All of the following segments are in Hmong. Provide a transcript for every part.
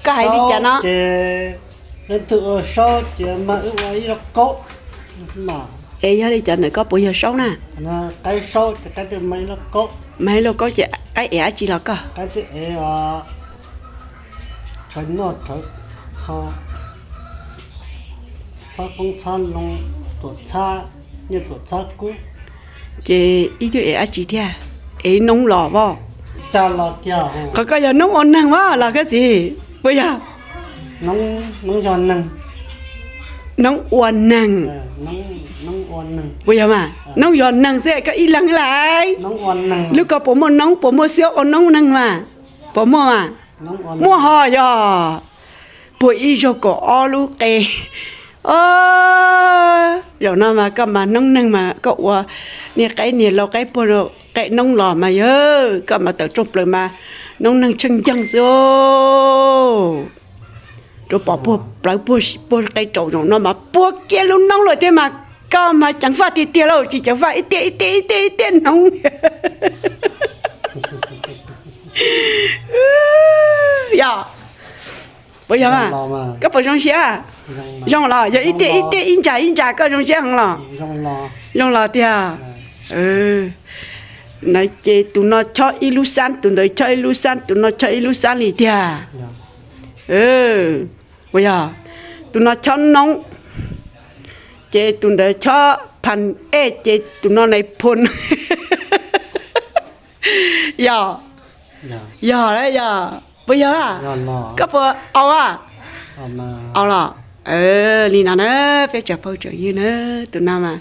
Koj hais li cas no? Ces leej twg ua saub ces mag wb ua ib lauj kaub. Es yog li cas ntawm koj puas yog saub na? Mag ib lauj kaub ces qaib ev dab tsi los koj? Ces ib tug ev dab tsi thiab? Ev noob los as? Qhov koj yog noob ua neeg as los koj txiv? Puas yog? Noob ua neeg. Puas yog mas? Noob yog neeg xwb koj ib leeg lais. Lub ko puas muaj noob, puas muaj xiab ua noob neeg mas? Puas muaj mas? Muaj ho yog. Puag ib zaug kaum ob lub qe. Zaum no mas koj mas noob neeg mas koj ua niag qaib niag lau qaib puag qe noob los mas yog koj mas tawm rooj plaws mas noob neeg tsheej nceeg xwb. Rau pom puag plawv puag qe raum zaum no mas puag kiag lub noob lawm thiab mas koj mas ceev faj tiag tiag lauj, tsis ceev faj ib tiaj ib tiaj ib tiaj ib tiaj noob. Yog, puas yog? Koj puas zoo siab? Zoo los yog ib tiaj ib tiaj ib ntsa ib ntsa koj zoo siab heev los? Zoo los tiag. Ntawd ces tus no chob ib lub xab, tus ntawd chob ib lub xab, tus no chob ib lub xab li tiag. Puas yog? Tus no chob noob, ces tus ntawd chob phas ej, ces tus no nais phoo. Yog, yog, yog, puas yog? Koj puas au? Au los. Li no na, peb tsoom phooj tsoom ywg na, tus no mas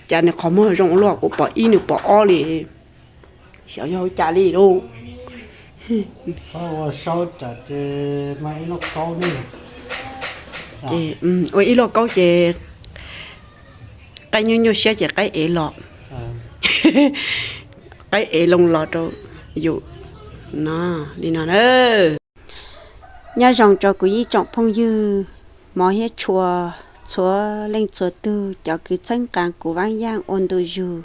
cas nws qhov muag zoo ua luaj, kuv pom ib nws pom ob li. Xyov yog ua cas li lauj. Ua ib lauj kaub ces qaib nyuaj nyuaj siab ces qaib ev los. Qaib ev loo los rau yus no, li no na. Nyob zoo rau kuv ib tsoom phooj ywg hmov thiab tshua txhua leej txhua tug, cov kws txhawb nqaa kuv Vaab Yaaj ua ntu zug,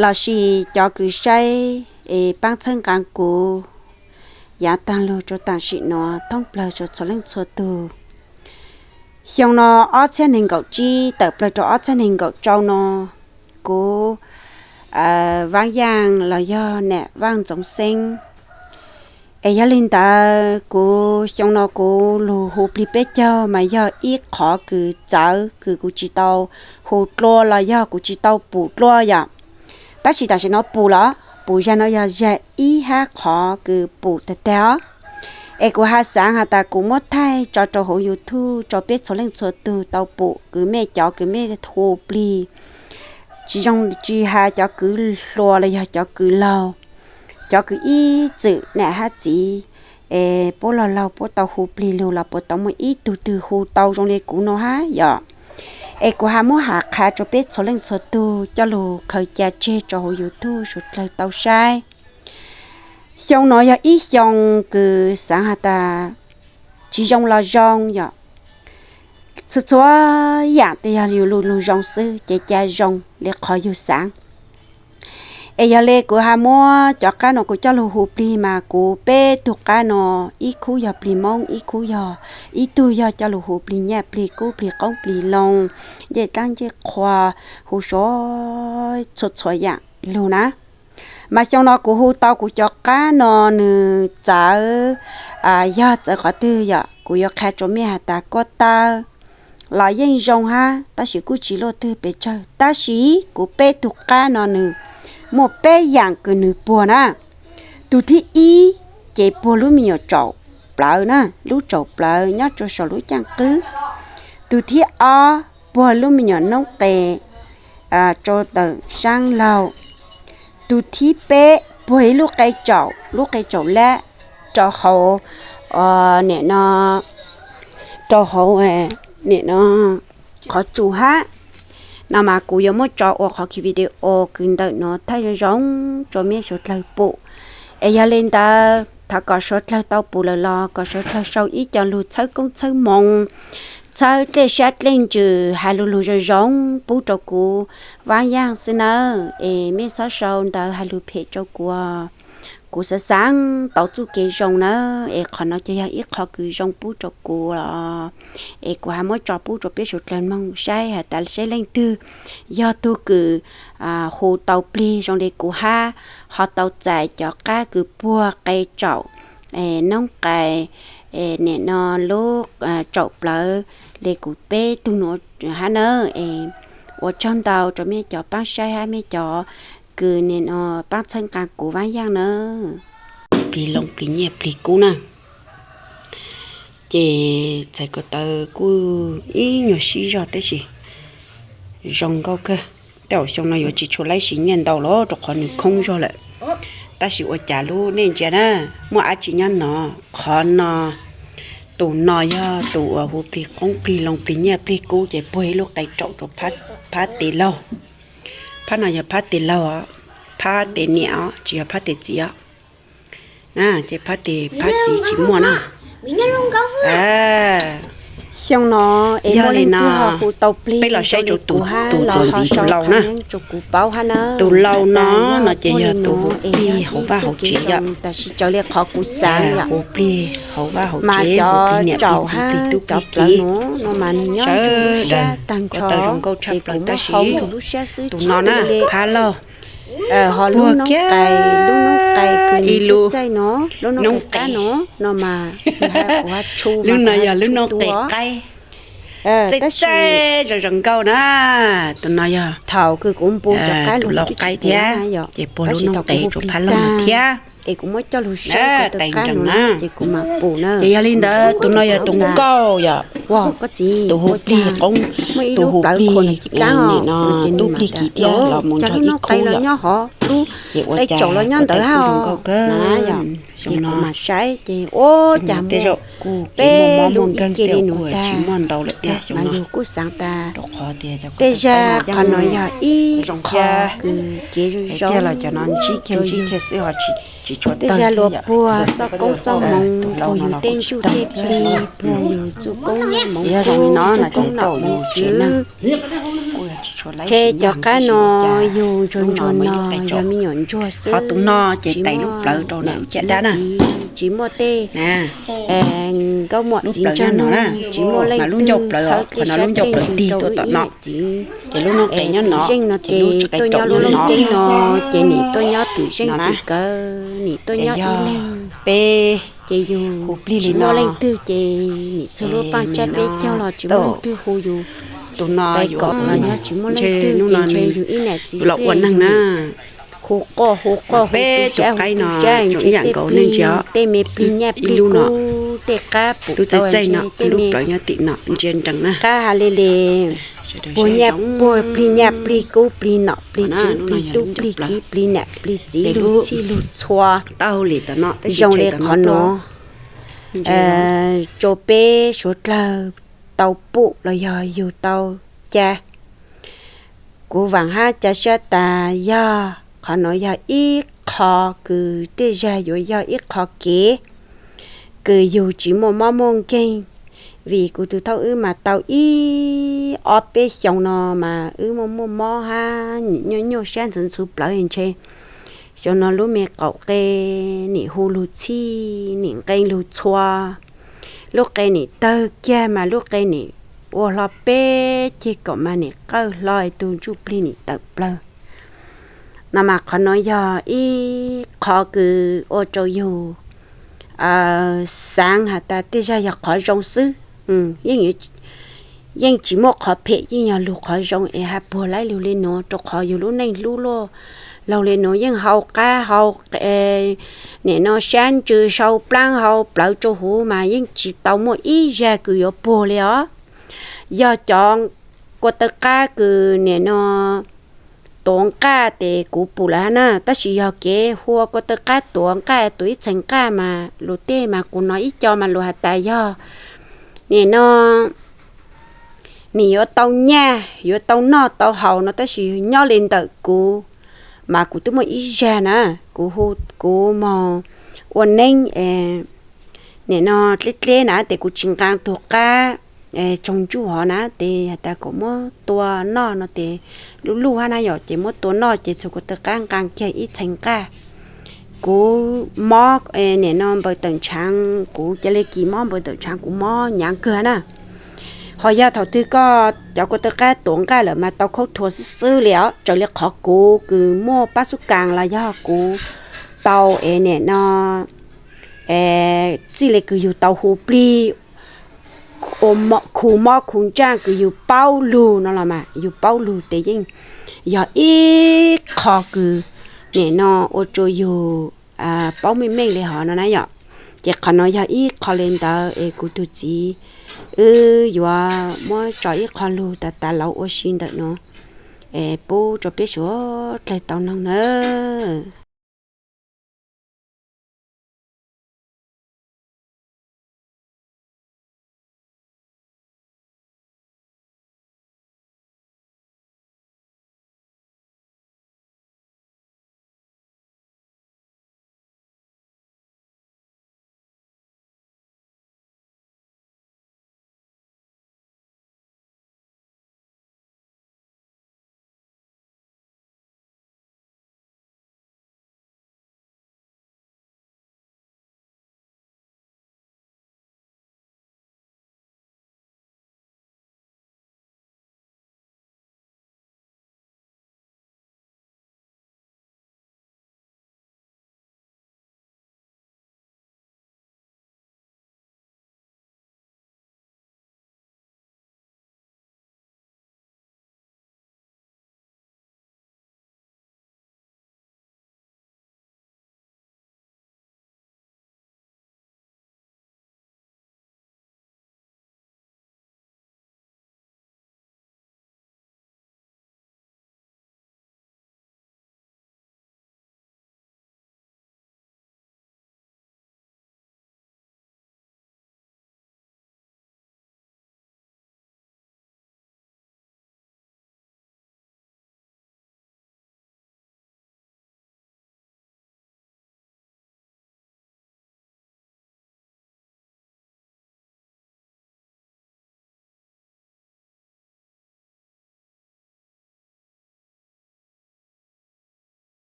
lossis cov kws saib es paab txhawb nqaa kuv yav taag lug rua taam sim nuav, thoob plawg rua txhua leej txhua tug. Xyoo no ob txhiab neeg nkaum tsib tawm plawg rua ob txhiab neeg nkaum rau no, kuv Vaab Yaaj los yog nam Vaaj Ntxoov Xeeb. Es yog li ntawd kuv xyoo no kuv lug hu plig peb caug mas yog ib qhov kws txawv kws kuv tsis tau hu dlua los yog kuv tsis tau pum dlua yom. Tab sis tam sim no pum los pum zag no yog zag ib hab qhov kws pum tag tag os. Es kuv has xaav has tas kuv muab thaij tso rau hauv YouTube rau peb txhua leej txhua tug tau pum, kws mej cov kws mej hu plig, tsis zoo tsis has cov kws hluas los yog cov kws laug, cov kws ib txwm nam hab txiv, es puab laug laug puab tau hu plig lug los puas tau muaj ib tug twg hu tau zoo li kuv no hab yom. Es kuv has muab has qha rau peb txhua leej txhua tug coj lug khaws ca tseg rau hauv YouTube suav dlawg tau saib. Xyoo no yog ib xyoo kws xaav has tas tsis zoo los zoo yom. Txhua txhua yaam tes yog yus lug lug zoo xwb ces ca zoo li qhov yug xaav. Es yog li kuv has muab cov qab no kuv coj lug hu plig mas kuv peb tug qab no, ib khub yog plig Moob, ib khub yog, ib tug yog coj lug hu plig nyaj plig kub plig qoob plig loo, ncej dlaab ncej qhua, hu sua txhua txhua yaam lug na. Mas xyoo no kuv hu tau kuv cov qab no nws txawv, yog txawv qhov twg yom kuv yuav qha rua mej has tas kuab tawb los yeej zoo hab tab sis kuj tsis luaj twg pes tsawg, tab sis kuv peb tug qab no nws muaj peb yaam kws nws puag na. Tug thib ib ces puag lub me nyuam tsaum plawv na, lub tsaum plawv nyob rua saum lub caaj qwb. Tug thib ob puag lub me nyuam noob qes rau tawm saab laug. Tug thib peb puag ib lub qe tsaum, lub qe tsaum lab rau hauv, nim no, rau hauv, nim no, qhov tsum hab. No mas kuv yuav muab tso ua qhov ki video kws ntawm no thaij zoo zoo rua mej suav dlawg pum. Es yog li ntawd thov kom suav dlawg tau pum lawm los kom suav dlawg sau ib co lug txhawb koob txhawb moov, txhawb dlej sab dlej ntsws, has lug lug zoo zoo pub rau kuv Vaab Yaaj xwb nawb. Es mej txhob sau ntawv has lug phem rau kuv, Kuv xav xav tau txuj kev zoo na, es qhov no ces yog ib qho kws zoo pub rau kuv los, es kuv ho muab tso pub rau peb suav dlawg mloog saib has tas saib leej twg yog tug kws hu tau plig zoo li kuv hab, ho tau txais cov qab kws puag qe tsaum noob qes, nim no lub tsaum plawv li kuv peb tug nuav hab na. Es ua tsaug ntau rau mej cov paab saib hab mej cov kws nim no paab txhawb nqaa kuv vaab yaaj na. Plig loo plig nyiaj plig kub na. Ces txhais ko taw kuj ib nyuag sib zog tab sis zoo nkauj kawg. Tej zaum xyoo no yuav tsis tshua laib siv nyiaj ntau los rau qhov nws khoob zog lawm. Tab sis ua cas lub nej ntsia na, muaj dab tsi nyob no? Qhov no, tus no yog tus uas hu plig qoob plig loo plig nyiaj plig kub ces puag ib lub qe tsaum rau phab tes laug. Phab no yog phab tes laug os, phab tes niam os, tsis yog phab tes txiv os. Ces phab tes phab txiv tsis muaj na. Xyoo no es muaj leej twg ho hu tau plig peb los saib rau tus tuam ntxiv tus laug na. Tus laug no no ces yog tus hu plig hauv vaj hauv tsev yom. Tab sis raws li qhov kuv xaav yom, hu plig hauv vaj hauv tsev, hu plig niam plig txiv plig tub plig kiv. Sawv daws, ko taw zoo nkauj tshaj plaws tab sis tus no na, phab laug, ho lub noob qes, lub noob qes kws ib lub txaij no, lub noob qes qaib no, no mas, lub no yog lub noob qes qaib, txaij txaij zoo zoo nkauj na. Tus no yog thaum kws kuv npu cov qab tus laug qaib thiab, ces puag lub noob qes rau phab laug no thiab. Es kuv muab coj lug saib tais nrees na. Ces yog li ntawd tus no yog tus nkauj yom, tus hu plig qoob, tus hu plig, nim no tub plig kiv thiab los mus nrog ib khub yom. Ces ua cas qe tsaum los nyob ntawd hab zoo nkauj kawg. Ces kuv mam saib ces ua cas tej zaum kuj peb lub ib ce li nus tag, tsis muaj ntau lawm thiab xyoo no. Yus kuj xaav tas tej zag qhov no yog ib qho kws kev zoo zoo los cov no ntsib kiag ntsib kiag xwb ho tsis tshua tawg. Tej zag luag puag txoj koob txoj hmoov, puag yus tej ntsuj tej plig, puag yus txuj koob hmoov, txuj koob nom tswv. Ces cov qab no yus ntsuag ntsuag no yog me nyuam ntsuag xwb, tsis muaj niam tsis muaj txiv, tsis muaj tej nkauj muam txiv ntsawg nug, tsis muaj leej twg txhawb dlej sab dlej ntsws rau wb ib niam txiv. Tim zeej no ces tuaj nyob lub loob ceeb no, ces nim tuaj nyob tim zeej tim kawg, nim tuaj nyob ib leeg. Ces yus tsis muaj leej twg ces nim txug lub paaj tsab peb caug los tsis muaj leej twg hu yus. Tus no peb kaum los yog tsis muaj leej twg ces ntshe yus ib niam txiv xwb yus nim hu quaj hu quaj hu tu sab hu tu sab ntshe tej plig, tej me plig nyaj plig kub, tej qab pum tau ntshe tej me qab ha le le, puag nyaj puag plig nyaj plig kub plig nom plig tswv plig tub plig kiv plig niam plig txiv lug txhij lug txhua zoo li qhov no rau peb suav dlawg tau pum los yog yug tau ca. Kuv vaam hab ca sab tas yog qhov no yog ib qho kws tej zag yuav yog ib qho kev kws yug tsis muaj mob muaj nkeeg, vim kuv tus thauj wb mas tau ib ob peb xyoo no mas wb muaj muaj mob hab nim nyuaj nyuaj sab ntxhuv ntxhuv plawv ntshe. Xyoo no lub me qaum qe nim hu lug txhij nim nqee lug txhua, lub qe nim tawg kiag mas lub qe nim ua hlo peb ceg kaum mas nim qawj hlo tug ntsuj plig nim tawm plawg. No mas qhov no yog ib qho kws ua rau yug xaav has tas tej zag yog qhov zoo xwb. Yeej tsis muaj qhov phem, yeej yog lug qhov zoo es ha puag laib lug le nuav rau qhov yug lub neej hlub luaj laug le nuav yeej hau qab hau nim no sab ntsws sau plaab hau plawv rau huv mas yeej tsis tau muaj ib zag kws yuav puag li os. Yog cov kua taw qab kws nim no tuav nqaj tes kuv pum lawm hab na, tab sis yog kev hu ua kua taw qab tuav nqaj tuav ib txheej nqaj mas luag tej mas kuv nov ib co mas luag has tas yog nim no nim yuav tau nyaj yuav tau noj tau haus no, tab sis nyob li ntawm kuv mas kuv twb muaj ib zag na, kuv hu, kuv moog ua neeb nim no dleb dleb na tes kuv tsis nqaa tug qab tsoog ntsuj hov na tes has tas kom muab tua noj no tes luj luj hab na yom, ces muab tua noj ces txhua kua taw qab nqaa kiag ib txheej nqaj. kuv mob, nim no npaws tawm ntshaav, kuv ca le kis mob npaws tawm ntshaav, kuv mob hnyav kawg na. Ho yog thaum twg koj cov kua taw qab tuav nqaj lawm mas tau khaub thuas xwb xwb li os, raws li qhov kuv kws muaj pab xub kas los yog kuv tau es nim no txij li kws yug tau hu plig, khu mob khu ntsaaj kws yug paub lug no los mas yug paub lug tes yeej yog ib qho kws nim no ua rua yug paub meej meej li hov no na yom. Ces qhov no yog ib qho li ntawd es kuv tug txiv wb yuav muab tso ib qho lug tas tas lauv ua si ntawm no es pub rua peb suav dlawg tau noog nawb.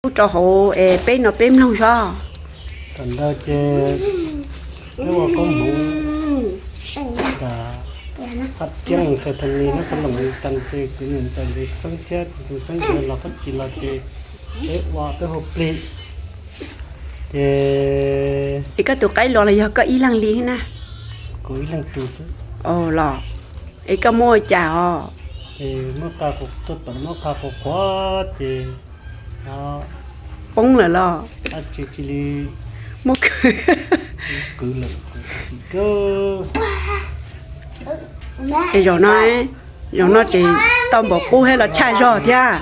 Pub rau hauv es peb no peb mloog zog. Tam ntawd ces peb ua koob hmoov, qab kiab leej xav thas ni nab txog loos li tas ces kuv niam ntxawm ntes xeeb thiab tus xeeb ntxwv los qab kis los ces peb ua peb hu plig. Ces es koj tus qaib los los yog koj ib leeg li na? Kuv ib leeg tus xwb. Los es koj muab ua cas os? Ces muab qa, tuaj tom muab qa qhuav qhuav ces poob lawm los? Dab tsi cia li muab kwv, kwv lawm, kwv xim kawg. Es zaum no, zaum no ces tau npaum qub thiab los tshaj zog thiab?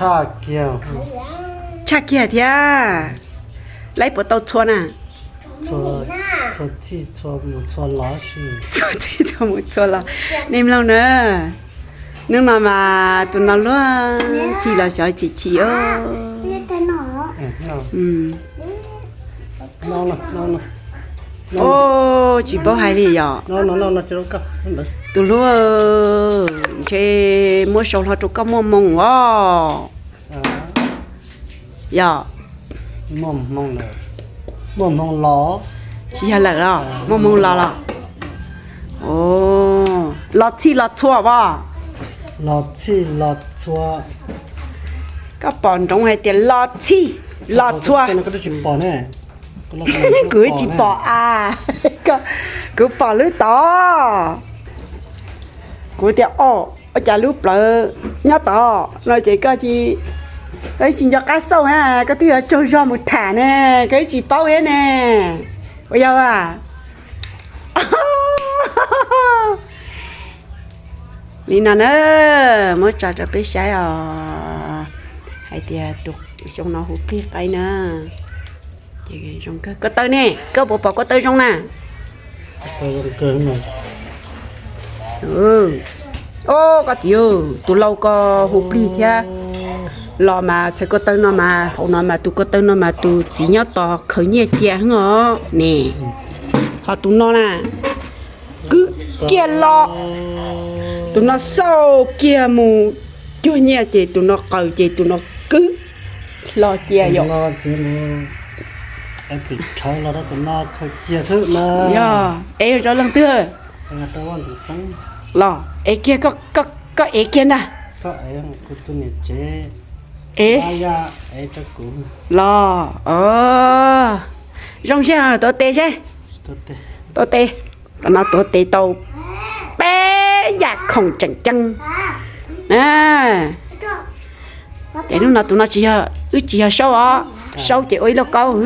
Tshaj kiag thiab. Laib puas tau txhua na? Txhua txhij txhua mus txhua los si. Txhua txhij txhua mus txhua los. Nej mloog na, hnub no mas tus no luag ntxhi los xyov chim chim os. Tsis paub hais li yom. Tus hlub, ntshe muab sau hlo rau koj muaj hmoo os. Yog. Muaj hmoo los? Tsis yog lawm los, muaj hmoo los los? Los txhij los txhua os? Los txhij los txhua. Koj pom nroov hais tias los txhij los txhua. Kuv tsis pom a, kuv pom lub tod. Kuv tias, o, ua cas lub plawv nyob tod no ces koj, koj tsis nco qab xauj na, koj twb yuav tsaug zog mus tham ne, koj tsis paub thiab ne. Ua yog a? Li no na, muab tso rau peb saib os, hais tias tus xyoo no hu plig qaib na. Ko taw ne, koj puas pom ko taw zoo na? Os, koj txiv, tus lau ko hu plig thiab. Los mas txhais ko taw no mas hauv no mas tus ko taw no mas tus txiv nyob tos khaws nyiaj cia heev os ne. Ho tus no na, kwv kiag los, tus no xauj kiag mus cuag nyiaj ces tus no qaws ces tus no kwv hlo cia yom. Yog, es rau leej twg los es kiag, koj ev kiag ntag. Ev los, zoo seb tuav tes seb. Tuav tes, qhov no tuav tes tau peb yam khoom tseem ceeb. Ces hnub no tus no tsis yog, wb tsis yog saub os, saub ces ua ib lauj kaub os.